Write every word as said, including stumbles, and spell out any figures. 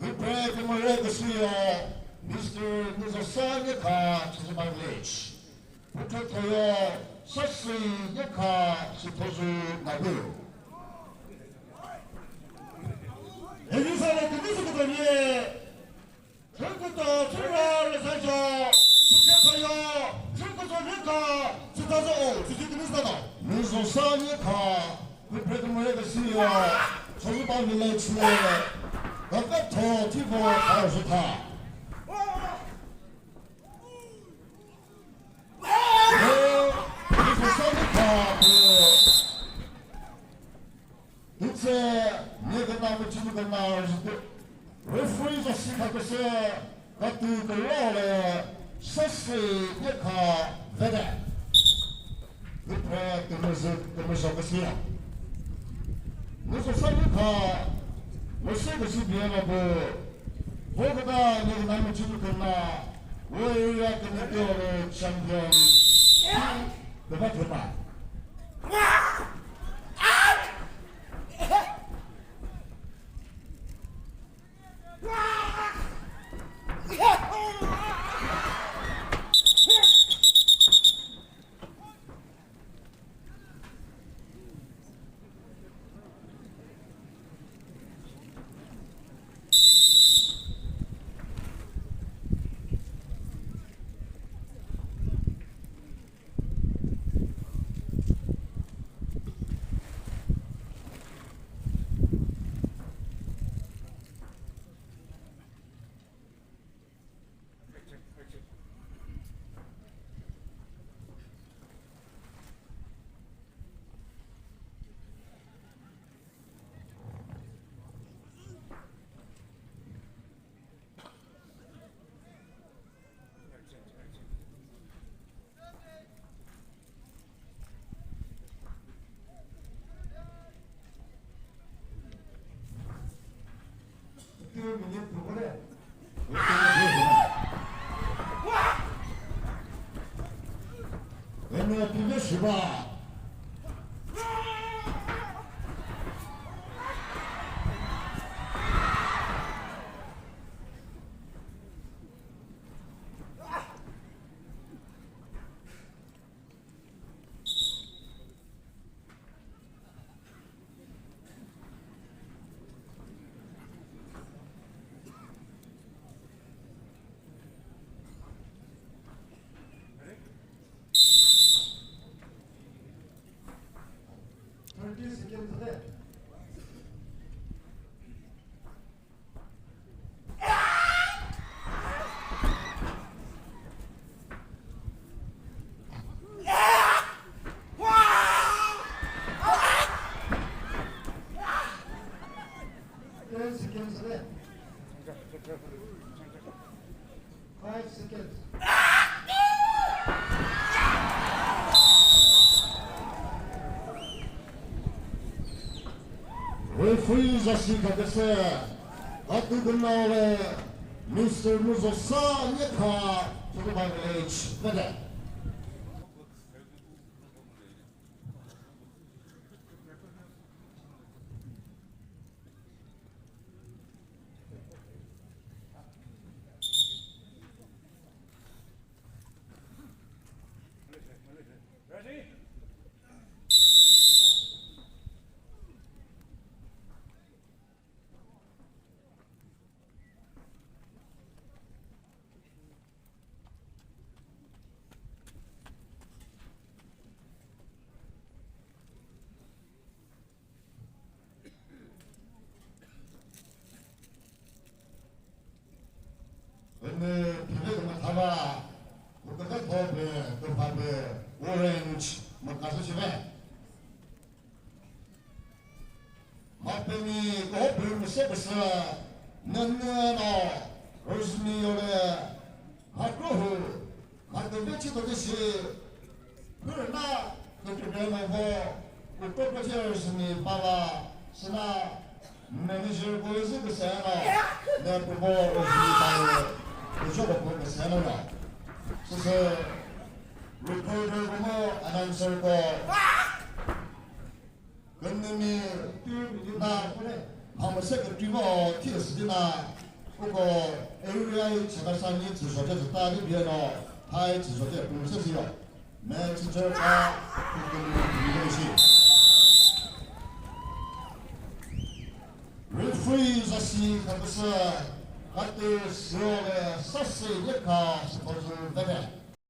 Referee kümüre küsüyo, Mister Nuzosa Nyekha, Chazouba Village. Referee thoyo, Sasui Nyekha, Sithozu Nabu. Elisa le kümüzü kutaniye. Chükuto chüra rüzhacho, chükuto yo, chükuto nyekha, chütazo o, chüchü künü sata. Nuzosa Nyekha, referee kümüre küsüyo, Chazouba Village le, kakatho thivo kharüzhü tha. Nuzosa Nyekha, Tütse, ne kena müchü kena, referee za shi kha küse, katü kelo le, sesi ne kha vede. Referee kümüzü, kümüzü küsüya. Nuzosa Nyekha, müsü küsü biyana bu, bu kena ne kena müchü kena, bu area kena kyo le champion, bu ba kena. Thirty seconds left. Ten seconds left. Five seconds. Referee za shi kha küse, katü künao le Mister Nuzosa Nyekha, Chazouba Village, vede. Ene phile kama thava, bu kaka thobe, bu phabe, orange, makasa chive. Mapemi ko pü müse püsü, nünü no, rüzmi yole, hakruhu, hakruhu chi to disi, pürna, kükre no vo, kükre püsü rüzmi pava, sina, manager ko izi püsü no, ne püvo rüzmi pava, kujo ko pü püsü no, sisi, reporter ko mo, announcer ko, Künümi na, mhamü Secretary vo thi südi na, uko area chakasa ni tsüshote tsüta ni bia no, hai tsüshote pung se siyo. Me tsütsü ka, kukulu ni lo shi. Referee zasi kapasa, kate sio le sasi yeka sponsor vete.